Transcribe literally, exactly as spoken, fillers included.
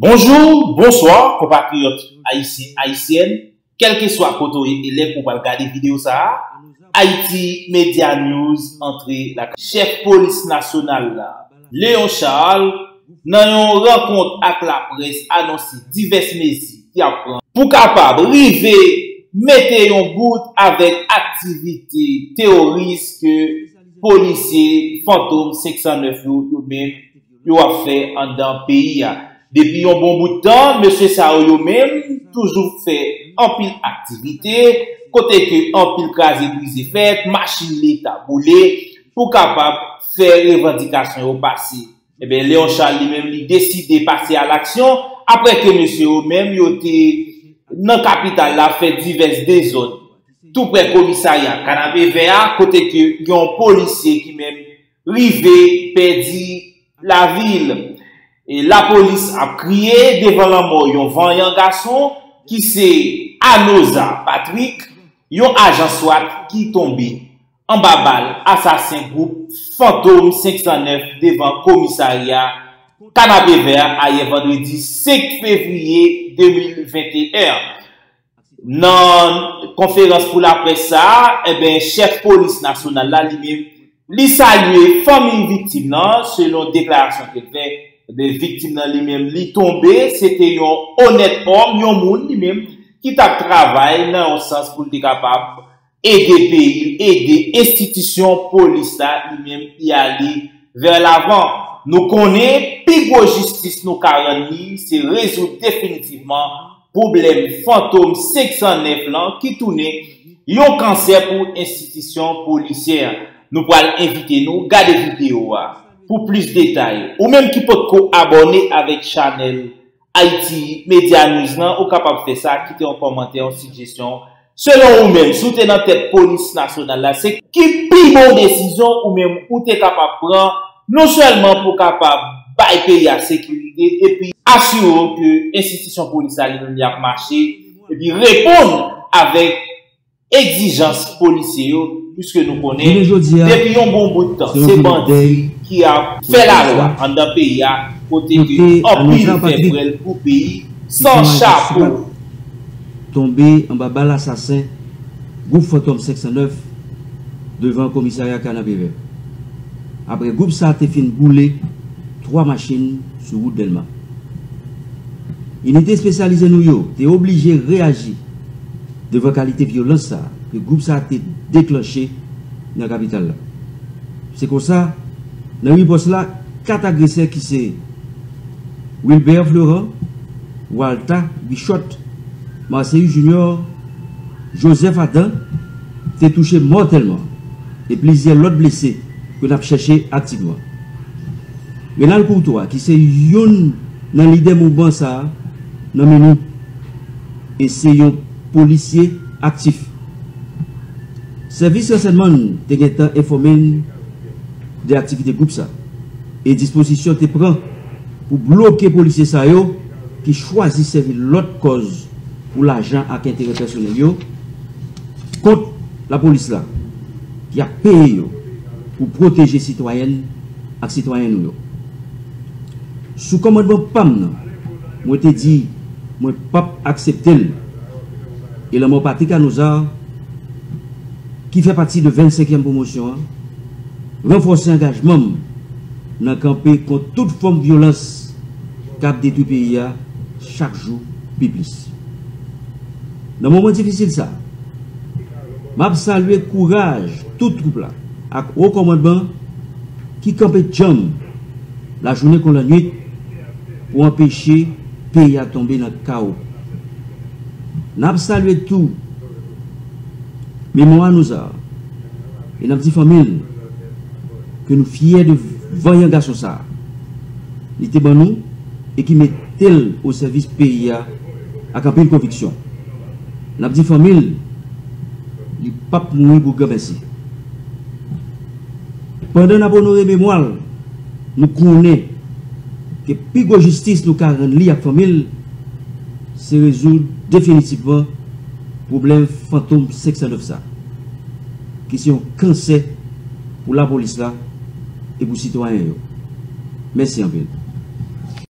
Bonjou, bonswa, konpatriyòt ayisyen, ayisyèn, kèlkeswa kote w ye e lè ke w pral gade videyo sa a, Haiti Media News antre lakay. Chèf polis nasyonal la, Léon Charles, nan yon rankont ak laprès, anonse divès mezi ki ap pran pou kapab rive mete yon bout avèk aktivite teworis ke polisye Fantom senk san nèf yo, yo menm, yo ap fè anndan peyi a. Depi yon bon bout tan, mesye sa yo, yo menm, toujou fè anpil aktivite, kote ke anpil kraze brize fèt, machin leta boule, pou kapab fè revandikasyon yo pase. Ebyen, Léon Charles li menm, li deside pase a laksyon, apre ke mesye yo menm, yo te nan kapital la fè divès dezòd tou prè komisarya Kanapevè a, kote ke yon polisye ki menm rive pèdi lavi l. E lapolis ap kriye devan lanmò yon vanyan gason ki se Anoza Patrick, yon ajan swat ki tonbe anba bal asasen gwoup Fantom senk san nèf devan komisarya Kanapevè a ayè vandredi senk fevriye de mil venteyen an. Nan konferans pou laprès sa a, enben, chèf polis nasyonal la, li menm, li salye fanmi viktim nan, selon deklarasyon ke l fè, enben, viktim nan li menm, li tonbe, se te yon onèt òm, yon moun li menm, ki t ap travay nan yon sans pou l te kapab ede peyi l, ede enstitisyon polis la, li menm, y ale vè lavan. Nou konnen, pi gwo jistis nou ka rann li, se rezoud definitivman pwoblèm Fantom senk san nèf lan ki tounen yon kansè pou enstitisyon polisyè. Nou pral envite nou gade videyo a pou plis detay. Ou menm ki potko abòne avèk chanèl Haiti Media News lan, ou kapab fè sa, kite yon kòmantè, yon sijesyon. Selon ou menm, si w te nan tèt polis nasyonal la, se ki pi bon desizyon ou menm ou te kapab pran, non sèlman pou kapab bay peyi a sekirite, epi asire w ke enstitisyon polis la li menm li ap mache, epi reponn avèk egzijans polisye yo, piske nou konnen, depi yon bon bout tan, se bandi ki ap fè lalwa anndan peyi a, kote ke anpil fè frèl pou peyi, san chapo. Tonbe anba bal asasen gwoup Fantom senk san nèf devan komisarya Kanapevè. Apre gwoup sa a te fin boule twa machin sou wout Dèlma. Inite espesyalize nou yo te oblije reyaji devan kalite vyolans sa a ke gwoup sa a te deklanche nan kapital la. Se konsa, nan ripòs la, kat agresè ki se Wilbert Florent, Walta Bichot, Marceus Junior, Joseph Adam te touche mòtèlman e plizyè lòt blese ke n ap chèche aktivman. Renald Courtois, ki se youn nan lidè mouvman sa a, nan men nou e se yon polisye aktif. Sèvis ransèyman te gentan enfòme n de aktivite gwoup sa e dispozisyon te pran pou bloke polisye sa yo ki chwazi sèvi lòt kòz pou lajan ak enterè pèsonèl yo kont lapolis la ki ap peye yo pou pwoteje sitwayèn ak sitwayen nou yo. Sou kòmandman pa m nan, mwen te di mwen p ap aksepte l. E lanmò Patrick Anozar, ki fè pati de vennsenkyèm pwomosyon an, ranfòse angajman m nan kanpe kont tout fòm vyolans k ap detwi peyi a chak jou pi plis. Nan moman difisil sa a, m ap salye kouraj tout twoup la ak wo kòmandman ki kanpe djanm lajounen kon lannwit pou anpeche peyi a tonbe nan kawo. N ap salye tou memwa Anozar e n ap di fanmi l ke nou fyè de vanyan gason sa a li te ban nou e ki mete l o sèvis peyi a ak anpil konviksyon. N ap di fanmi l li p ap mouri pou granmèsi. Pandan n ap onore memwa l, nou konnen ke pi gwo jistis nou ka rann li ak fanmi l se rezoud definitivman pwoblèm Fantom senk san nèf sa, ki se yon kansè pou lapolis la e pou sitwayen yo. Mèsi anpil.